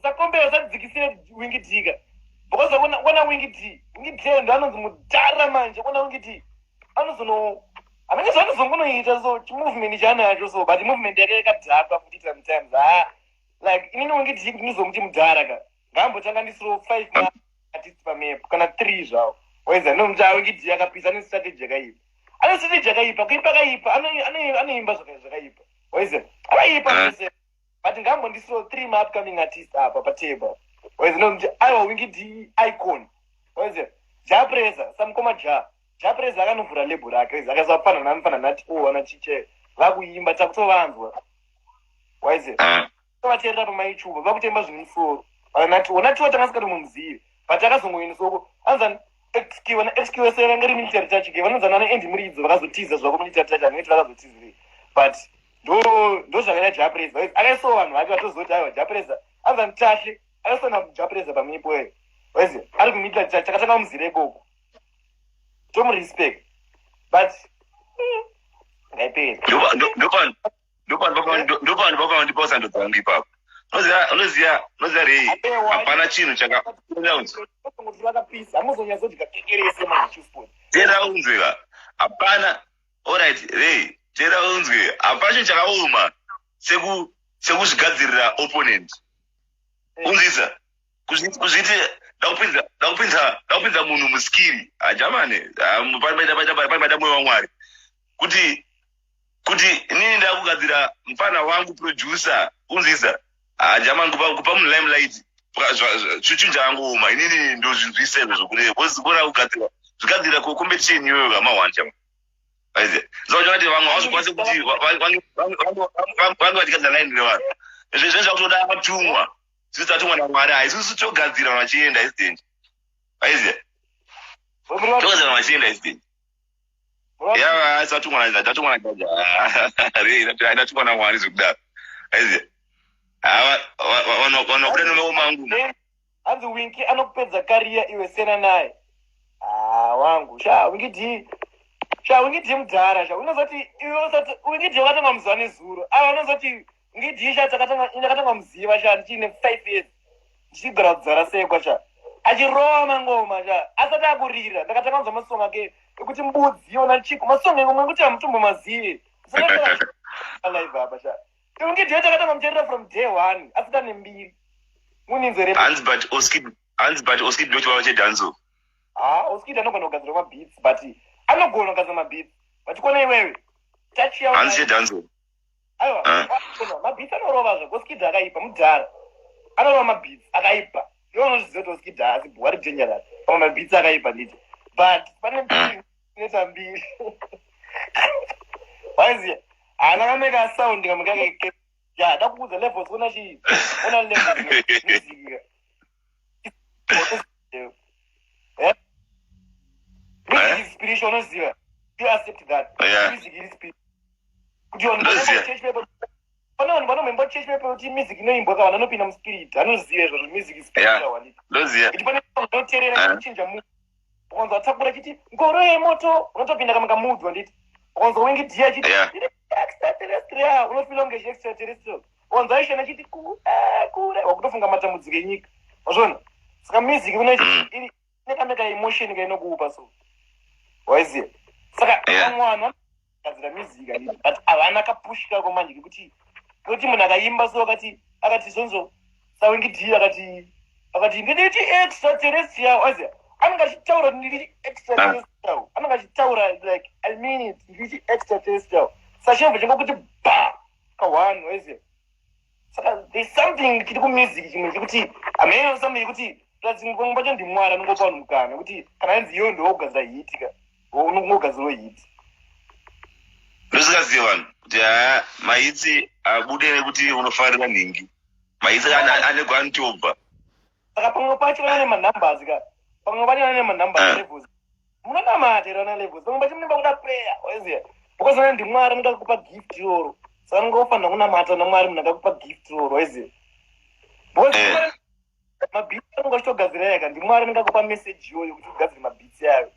Usakombera, usadzikisire Winky D ka, because ona Winky D, Winky D ndo anonzi mudhara manje. Ona Winky D anozono hamene zvaanozongonoita, so chimovement chaanacho so, but movement yake yakadhakwa futi sometimes. Ha, like inini Winky D ndinozomuti mudhara ka, ngaambotanga ndisiro five artist pamap kana three zvavo, waiza nomuti a Winky D akapisa, ane strategy yakaipa, ane strategy yakaipa, kuipa kaipa, anoimba zvakaipa, waiza akaipa zvese, but ngambondisiro three maupcoming artist apa patable, waiza nomuti aiwa, Winky D icon, waiza Jah Prayzah samukoma Jah Prayzah akanovhura label rake, waiza akasafanana anofanana nati o ana chiche vakuimba takutovanzwa, waiza tovateerera pamaichuba vakutemba zvine musoro. Vanati ona tiwa tanga sikatomuzivi, but akazongoendeswako anzani XQ na XQ ese ranga ri Military Touch ke vanonzana na Andy Muridzo vakazotiza zvako Military Touch, haneti vakazotizirei, but ndo zvakaita Jah Prayzah. Akaisawo vanhu vake vatozoti aiwa, Jah Prayzah anzani Tashe akaiswa Jah Prayzah pamipo eyo, waizi ari kuMilitary Touch, takatanga muzira ikoko, tomurespect, but ngaiperi. Ndopano pakandipa sando dzangu ipapo. Unoziva rei, hapana chinhu chaka Vakapisa hamuzonyatsodya kekerese manje Chillspot. Tera unzwe ka, hapana, alright rei, tera unzwe, hapana chinhu chakaoma sekuzvigadzirira opponent, unzwisa kuzviti dakupinza munhu muskiri hajamane paita mwoyo waMwari kuti inini ndakugadzira mufana wangu producer, unzwisa hajamani, kupa munhu limelight chinhu chakangooma. Inini ndozvinzwisa izvozvo kuti because kuona kugadzira zvigadzira competition iyoyo kama1 chama aiziya saka chakati vamwe havazokwanisi kuti vange vachigadzira line nevanhu zvezve zvakutoda atumwa, sisi tatumwa naMwari, hai isusu togadzira vanhu vachienda isidenje, aiziya togadzira vanhu vachienda isidenje ya tatumwa tatumwa najaja, tatumwa naMwari zvekudaro, aiziya vanhu vakuda nomeo mangu. Hanzi Winky anokupedza kariya iwe, sena naye. Ah, wangu sha, Winky D sha, Winky D mudhara sha, unozoti iwe usati Winky D wakatanga muzuva nezuro ava, unozoti Winky D sha, takatanga ndakatanga muziva sha ndichiine 5 years, ndichigara kudzara sekwa sha, achirova mangoma sha asati akurira. Ndakatanga kunzwa masong ake ekuti mbudzi ona chiko, masong engoma ekuti hamutombomazive live apa sha. Winky D takatanga muteerera from day one asati ane mbiri muninzwe. Hanzi but Oskid, hanzi but Oskid ndo chibaba chedancehall. Ha, Oskid anogona kugadzira mabeats, but anogona kugadzira mabeats, but kona iwewe tachiya. Hanzi chedancehall. Aiwa, mabeats anorova zvo. Oskid akaipa mudhara, anorova mabeats akaipa. Iwe unozviziva kuti Oskid haasi bwari dangerous pamwe mabeats akaipa nditi, but pane mbiri inoita mbiri, waiziya haana kamwe kasound kamwe kake ya da kuudza levels. Ona chii, ona levels music. Eh? Music is spiritual, unoziva, you accept that? Music is spiritual kuti vanhu church pepo, pane vanhu vanomboimba church pepo kuti music inoimbwa ka, vanhu vanopinda muspirit, anoziva izvozvo, music is spiritual. Ndoziva. Kuti pane vanhu vanoteerera kuchinja mood, ukanzwa takura chiti ngoro yemoto, unotopinda kamwe kamood, wanditi ukanzwa Winky D achiti extraterrestrial, unofila kunge chiextraterrestrial. Ukanzwa Aishana achiti kure, wakutofunga matambudziko enyika, wazvona? Saka music ine kamwe kaemotion kainokupa so, waiziva? Saka vamwe vanhu vanogadzira music handiti, but havana kapush kako manje kekuti munhu akaimba so akati zvonzvo saWinky D akati ndiniti extraterrestrial, waiziva anenge achitaura kuti ndiri extraterrestrial, anenge achitaura like, I mean it, ndiri extraterrestrial. Saka chinobva chingokuti ba ka1, waiziva? Saka there's something chiri kumusic chimwe chekuti hameno, something yekuti pamwe pacho ndiMwari anongopa vanhu mukana kuti kana ainzi iwe ndowogadzira hit ka, unongogadzirawo hit. Ndosikaziva vanhu kuti haa, mahits abude nekuti unofarira nhingi, mahits ane kwaanotobva. Saka pamwe pacho vana nemanumbers ka, pamwe pacho vana nemanumbers, levels munonamata here vana levels? Pamwe pacho munenge kuda prayer, waiziva? Because vana ndiMwari anenge akupa gift iroro, saka anenge ofanira kunamata naMwari munhu akakupa gift iroro, waiziva? Because mabeats anenge achitogadzira yaka, ndiMwari anenge akupa message iyoyo kuti ugadzire mabeats ayo.